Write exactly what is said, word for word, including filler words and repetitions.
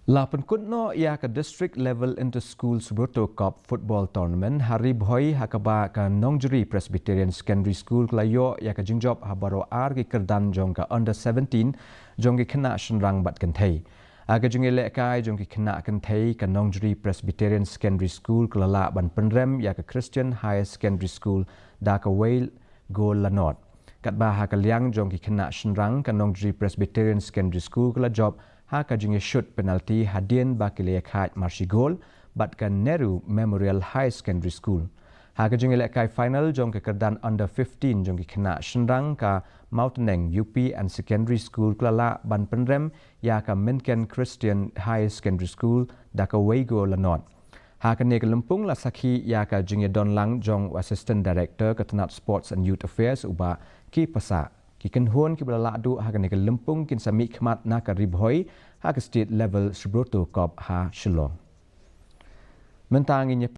La pynkut noh ïa ka District Level Inter-School Subroto Cup Football Tournament ha Ri Bhoi, ha kaba ka Nongjri Presbyterian Secondary School ka la ïoh ïa ka jingjop ha baroh ar ki kyrdan jong ka Under seventeen jong ki khynnah shynrang bad kynthei. Ha ka jingïalehkai jong ki khynnah kynthei, ka Nongjri Presbyterian Secondary School ka la lah ban pynrem ïa ka Christian Higher Secondary School da kawei gol la nod. Katba ha ka liang jong ki khynnah shynrang, ka Nongjri Presbyterian Secondary School ka la jop ha ka jingïashut penalty hadien ba ki la ïakhaid mar shi gol bad ka Nehru Memorial Higher Secondary School. Ha ka jingïalehkai final jong ka kyrdan Under fifteen jong ki khynnah shynrang, ka Mawtneng U P and Secondary School ka la lah ban pynrem ïa ka Mynken Christian Higher Secondary School da kawei gol la nod. Ha kane ka lympung la sakhi ïa ka jingïadon lang jong u Assistant Director ka tnat Sports and Youth Affairs, u Bah K. Passah. Ki kynhun kiba la lah duh ha kane ka lympung kin sa mihkhmat na ka Ri Bhoi ha ka State Level Subroto Cup ha Shillong. Mynta ngin ïa